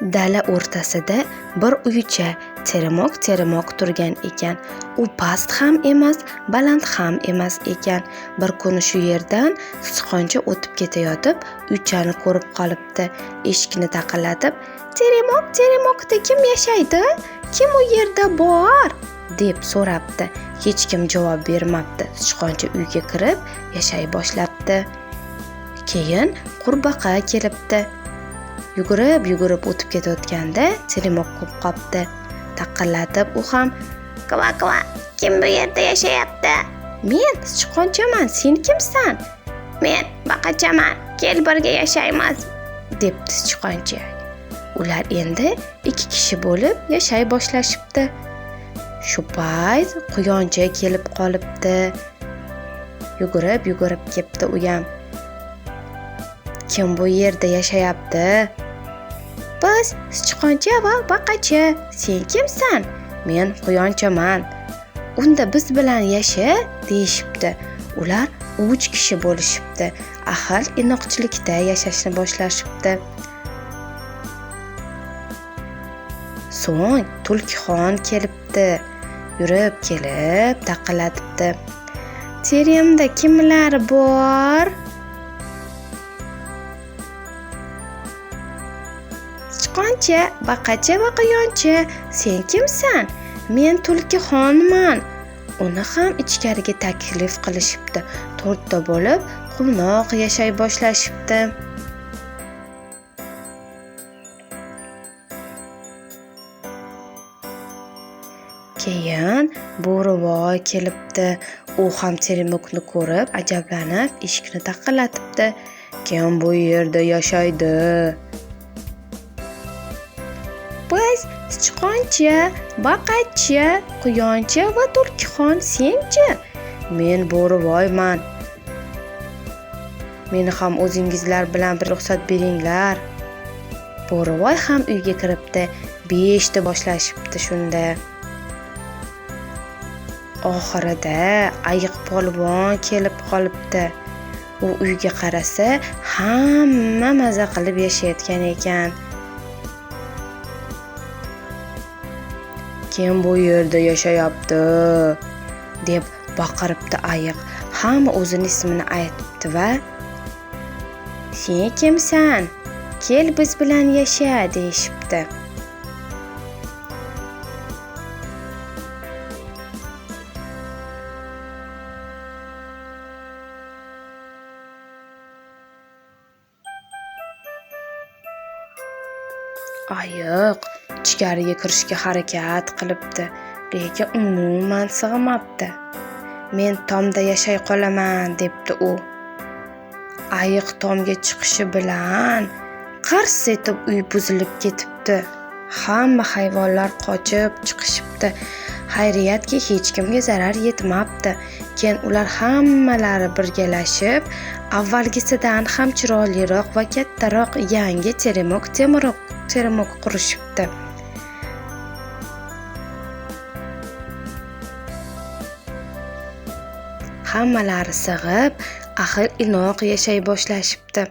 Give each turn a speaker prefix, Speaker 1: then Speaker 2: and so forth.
Speaker 1: Dala o'rtasida bir uycha termok-termok turgan ekan. U past ham emas, baland ham emas ekan. Bir kuni shu yerdan sichqoncha o'tib ketayotib, uychani ko'rib qolibdi. Eshikni taqillatib, "Termok, termokda kim yashaydi? Kim u yerda bor?" deb so'rabdi. Hech kim javob bermabdi. Sichqoncha uyga kirib yashay boshlabdi. Keyin qurbaqa kelibdi. Yugurib-yugurib o'tib ketayotganda termok ko'rib qopti. Taqillatib u ham, "Kva-kva, kim bu yerda yashayapti?" "Men sichqonchaman, sen kimsan?" "Men baqachaman, kel birga yashaymiz", debdi sichqoncha. Ular endi ikki kishi bo'lib yashay boshlashibdi. Shu payt quyoncha kelib qolibdi. Yugurib-yugurib kelibdi u ham. "Kim bu yerda yashayapti?" "Biz sichqoncha va baqacha. Sen kimsan?" "Men quyonchaman." "Unda biz bilan yasha", deyishibdi. Ular 3 kishi bo'lishibdi. Ahil inoqchilikda yashashni boshlashibdi. So'ng tulkixon kelibdi. Yurib kelib taqillatibdi. "Terimda kimlar bor?" "Sichqoncha, baqacha va quyoncha. Sen kimsan?" "Men tulkixonman." Uni ham ichkariga taklif qilishibdi. To'rtta bo'lib quvnoq yashay boshlashibdi. Keyin bo'rivoy kelibdi. U ham termokni ko'rib ajablanib eshikni taqillatibdi. "Kim bu yerda yashaydi?" "Biz sichqoncha, baqacha, quyoncha va tulkixon. Senchi?" "Men bo'rivoyman. Meni ham o'zingizlar bilan bir ruxsat beringlar." Bo'rivoy ham uyga kiribdi. 5 ta boshlashibdi shunda. Oxirida ayiq polvon kelib qolibdi. U uyga qarasa, hamma maza qilib yashayotgan ekan. "Kim bu yerda yashayapti?" deb baqiribdi ayiq. Hamma o'zini ismini aytibdi va "Sen kimsan? Kel biz bilan yasha", deyishibdi. Ayiq ichkariga kirishga harakat qilibdi, lekin umuman sig'mabdi. "Men tomda yashay qolaman", debdi u. Ayiq tomga chiqishi bilan qars etib uy buzilib ketibdi. Hamma hayvonlar qochib chiqishibdi. Xayriyatki, hech kimga zarar yetmabdi. Keyin ular hammalari birgalashib, avvalgisidan ham chiroyliroq va kattaroq yangi termok qurishibdi. Hammalari sig'ib, ahil inoq yashay boshlashibdi.